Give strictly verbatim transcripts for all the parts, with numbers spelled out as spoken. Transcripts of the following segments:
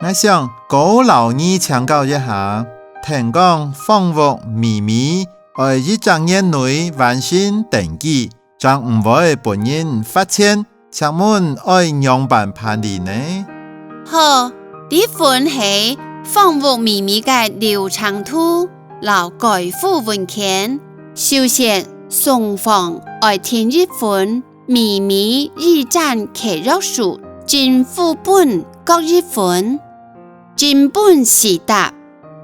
𠊎想過摎你請教一下，聽講房屋微微愛一隻月內完成登記，正毋會分人發現，請問愛仰般辦理呢？好，這份係房屋微微个流程圖摎該附文件。首先，雙方愛訂一份 微微移轉契約書，政府本各一份，成本四搭，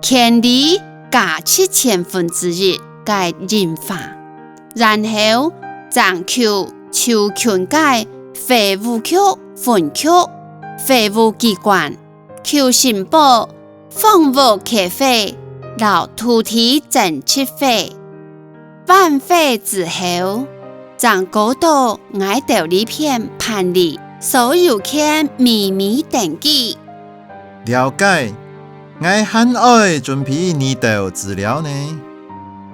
權利加七千分之一个印花，然後正去就近个稅務局分局、稅務機關 去申報房屋契費摎土地增值稅。完費之後，正過到𠊎兜這片辦理所有權微微登記。了解，𠊎還愛準備哪兜資料呢？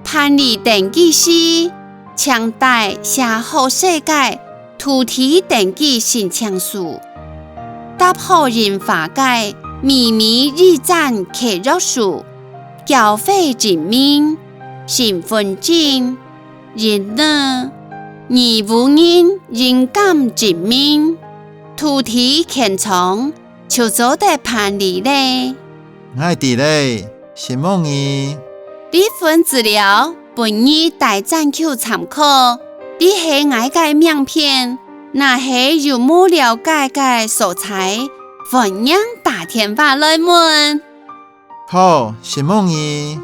辦理登記時，請帶寫好勢个 土地登記申請書、搭好印花个微微移轉契約書、繳費證明、身分證、印仔、義務人印鑑證明、土地權狀，就做得辦理咧。𠊎知咧，承蒙你。這份資料分你帶轉去參考，這係𠊎个名片，若係有無了解个所在，歡迎打電話來問。好，承蒙你。